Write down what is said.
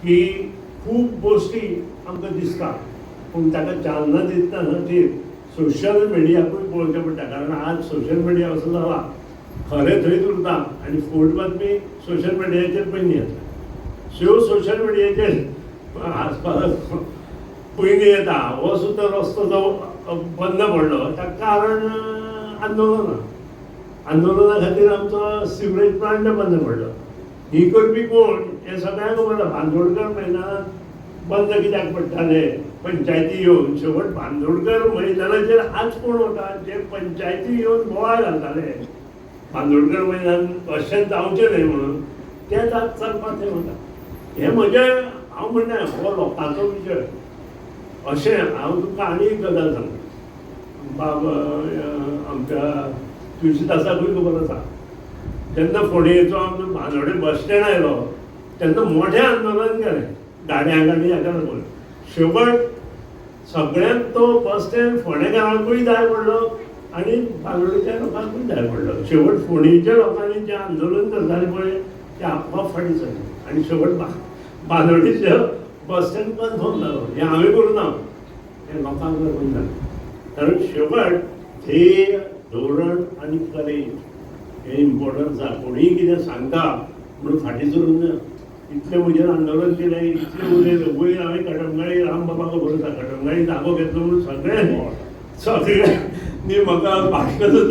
की खूब गोश्टी आमकां दिसता, पूण ताका चालना दितना खातीर सोशल मिडियाकूय पळोवचें पडटा. कारण आज सोशल मिडिया असो जाला, खरें थंयच उरता आनी फट बातमी सोशल मिडियाचेर पयलीं येता. त्यो सोशल मिडियाचेर आसपास पयलीं येता. हो सुद्दां रस्तो जो बंद पडलो ताका कारण आंदोलनां. आंदोलना खातीर आमचो सिवरेज प्लांट बंद पडलो. ही करपी कोण हें सगळ्यांक खबर आसा. बांदोडकर मैदानांत बंद कित्याक पडटाले पंचायती येवन? शेवट बांदोडकर मैदानाचेर आज कोण वता? जे पंचायती येवन बोवाळ घालताले बांदोडकर मैदान अशेंच जावचें न्हय म्हणून, तेच आज चलपाक थंय वता. हें म्हजें हांव म्हणना, हो लोकांचो विजय. अशें हांव तुमकां आनी एक गजाल सांगता बाब, आमच्या तुळशीदासाकूय खबर आसा. जेन्ना फोंडेचो आमचो बांदोडे बस स्टँड आयलो तेन्ना मोठें आंदोलन केलें गाडयांक आनी हाका लागून. शेवट सगळ्यांक तो बस स्टँड फोंडेकारांकूय जाय पडलो आनी बांदोडेच्या लोकांकूय जाय पडलो. शेवट फोंडेच्या लोकांनी जें आंदोलन करताले पळय तें आपोआप फाटीं सरलें आनी शेवट बांदोडेचें बस स्टँड कन्फर्म जालो. हें हांवें करूं ना, हें लोकांक लागून जालें. कारण शेवट ध्येय, धोरण आनी करेज हें इम्पॉर्टंट आसा. कोणीय कितें सांगता म्हणून फाटीं सरून ना. इतलें म्हजेर आंदोलन केलें, इतलें उलयलें. वयर हांवें कटमगाळी, रामबाबा खबर आसा, कटमगाळी जागो घेतलो म्हणून सगळ्यांनी सगळ्यांनी म्हाका भाशणां सुद्दां